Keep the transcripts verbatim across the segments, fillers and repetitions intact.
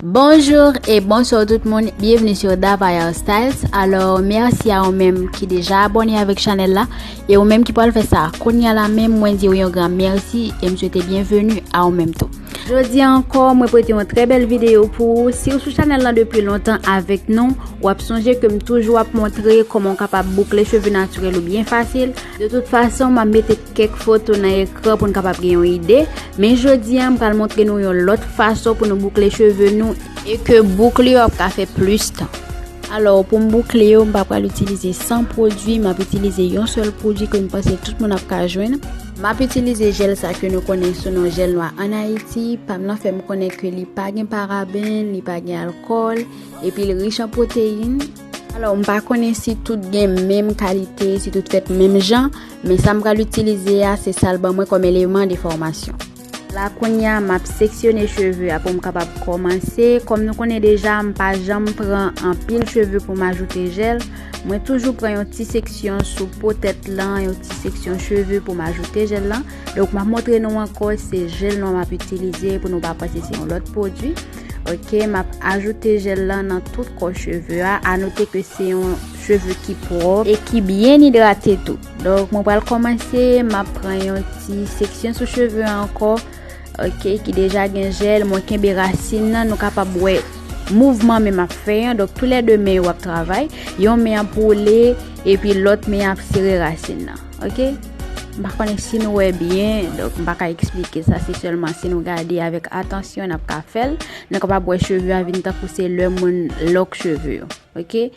Bonjou e bonswa tout moun, byenvni sou Dava Hairstyles. Alò, mèsi a ou menm ki deja abòne avèk chanèl la, e ou menm ki pral fè sa kounye a la menm, mwen di w yon gran mèsi e m swete byenveni a ou menm tou. Jodi a ankò, mwen pote yon trè bèl videyo pou ou. Si w sou chanèl lan depi lontan avèk nou, w ap sonje ke m toujou ap montre kòman w kapab boukle cheve natirèl ou byen fasil. De tout fason, m ap mete kèk foto nan ekran pou n kapab gen yon ide. Men jodi a, m pral montre nou yon lòt fason pou nou boukle cheve nou e ke boukle yo ap ka fè plis tan. Alò, pou m boukle yo, m pa pral itilize san pwodui, m ap itilize yon sèl pwodui ke m panse tout moun ap ka jwenn. M ap itilize jèl sa ke nou konnen sou non jèl nwa ann Ayiti. Pa m nan fè m konnen ke li pa gen paraben, li pa gen alkòl, epi l rich an pwoteyin. Alò, m pa konnen si tout gen menm kalite, si tout fèt menm jan, men sa m pral itilize a, se sa l ban mwen kòm eleman de fòmasyon. La kounye a, m ap seksyone cheve a pou m kapab kòmanse. Kòm nou konnen deja, m pa janm pran anpil cheve pou m ajoute jèl. Mwen toujou pran yon ti seksyon sou po tèt lan, yon ti seksyon cheve pou m ajoute jèl lan. Donk, m ap montre nou ankò, se jèl nwa m ap itilize pou nou pa panse se yon lòt pwodui. Ok, m ap ajoute jèl lan nan tout kò cheve a. A note ke se yon cheve ki pwòp e ki byen idrate tou. Donk, mwen pral kòmanse, m ap pran yon ti seksyon sou cheve a ankò, ok, ki deja gen jèl. Mwen kenbe rasin nan, nou kapab wè mouvman men m ap fè an. Donk, toulède men yo ap travay. Yon men ap woule, epi lòt men ap sere rasin nan, ok? M pa konnen si nou wè byen, donk m pa ka eksplike sa, se sèlman si nou gade avèk atansyon, n ap ka fè l. Nou kapab wè cheve a vin tankou se lè moun lòk cheve yo. Ok?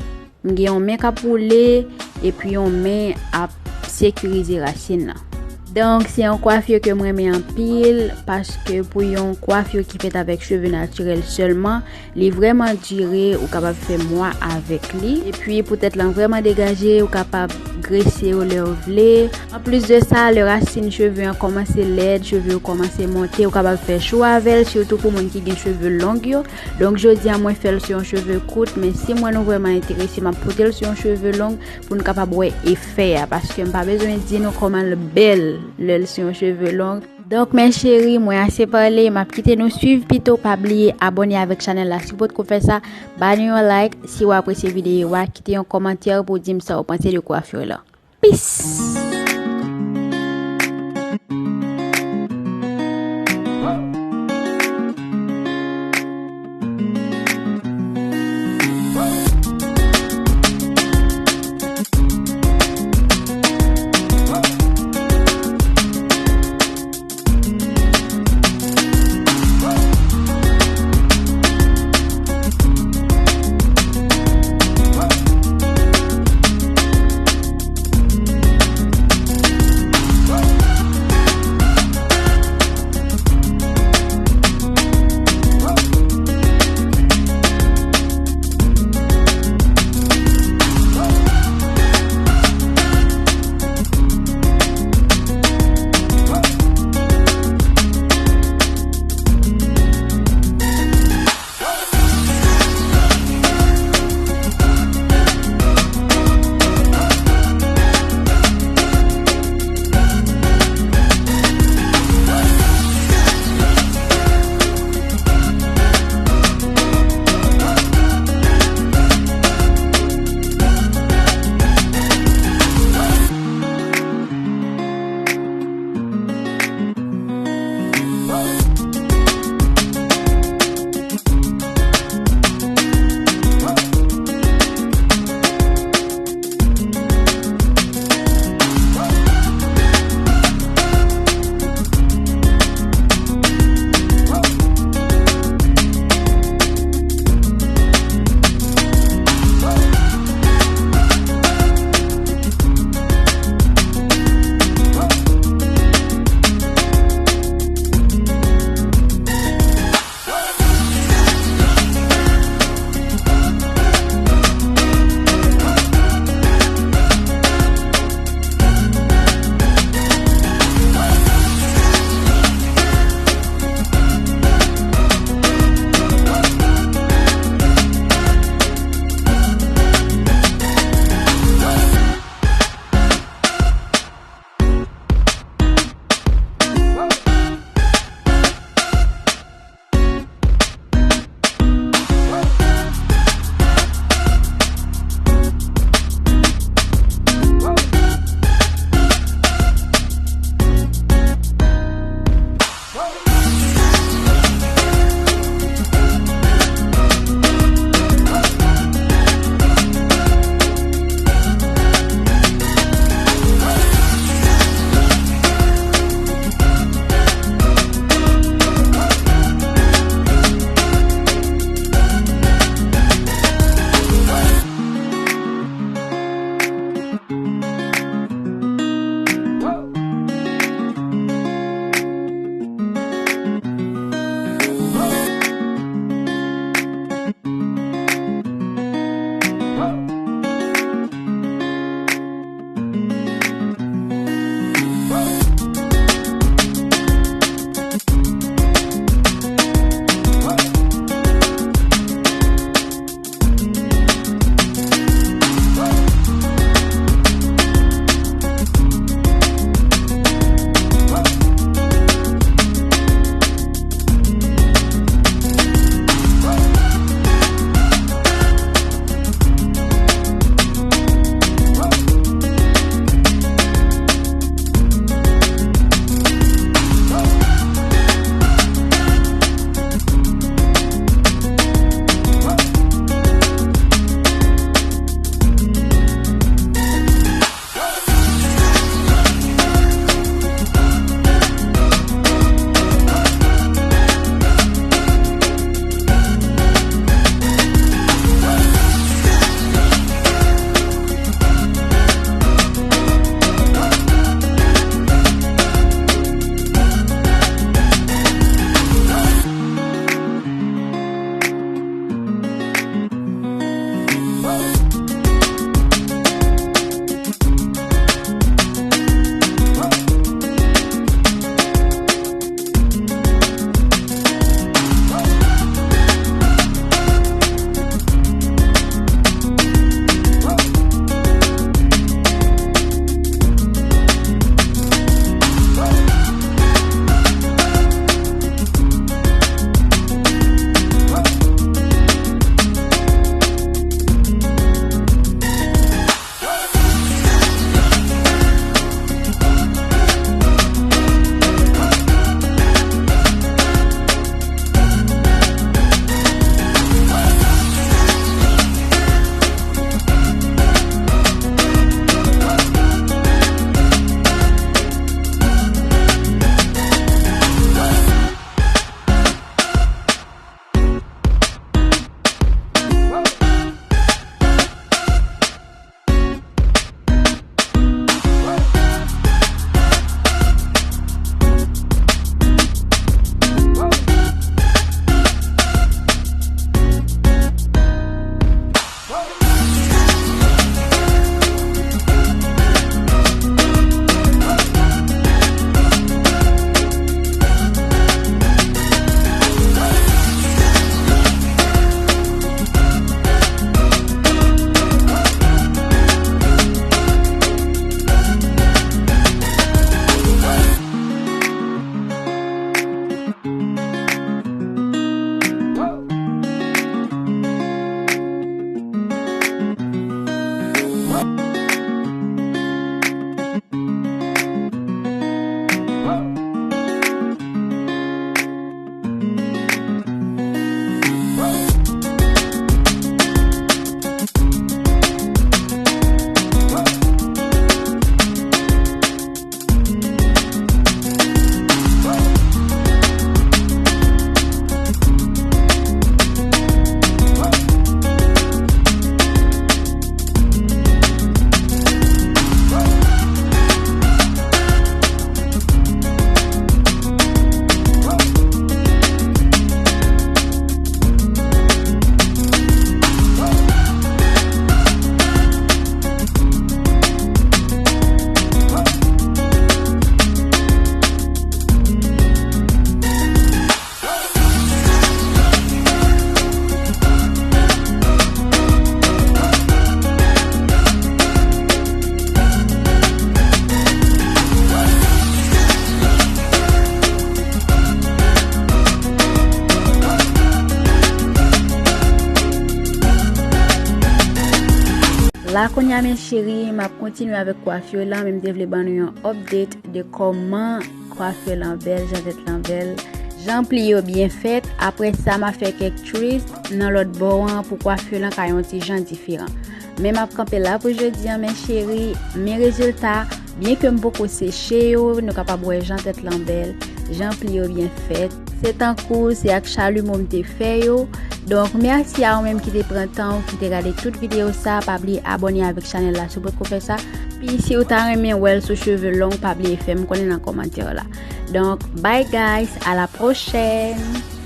M gen yon men k ap woule, epi yon men ap sekirize rasin nan. Donk, se yon kwafi ke m renmen anpil, paske pou yon kwafi ki fèt avèk cheve natirèl sèlman, li vrèman dire, ou kapab fè mwa avèk li. Epi, pou tèt lan vrèman degaje, ou kapab grese yo lè w vle. Anplis de sa, lè rasin cheve an kòmanse lèd, cheve yo kòmanse monte, ou kapab fè cho avè l, sitou pou moun ki gen cheve long yo. Donk, jodi a, mwen fè l sou yon cheve kout, men si m wè nou vrèman enterese, m ap pote l sou yon cheve long pou n kapab wè efè a, paske m pa bezwen di nou kòman l bèl lè l sou yon cheve long. Donk, mes chéris, mwen ase pale, m ap kite nou swiv pito. Pa bliye abòne avèk chanèl la si w potko fè sa, ba nou yon like, si w apresye videyo a, kite yon kòmantè pou w di m sa w panse de kwafi lan. Peace! La kounye a, men cheri, m ap kontinye avèk kwafir lan, men m te vle ban nou yon update de kòman kwafir lan bèl, jan tèt lan bèl, jan pli yo byen fèt. Apre sa, m a fè kèk twist nan lòt bò an pou kwafir lan ka yon ti jan diferan. Men m ap kanpe la pou jodi an, men cheri, men rezilta, byen ke m poko seche yo, nou kapab wè jan tèt lan bèl, jan pli yo byen fèt. Se tankou se ak chalimo m te fè yo. Donk, mèsi a ou menm ki te pran tan ou, ki te gade tout videyo sa. Pa bliye abòne avèk chanèl la si w potko fè sa. Pi si ou ta renmen wè l sou cheve long, pa bliye fè m konnen nan kòmantè la. Donk, bye guys, a la pwochèn!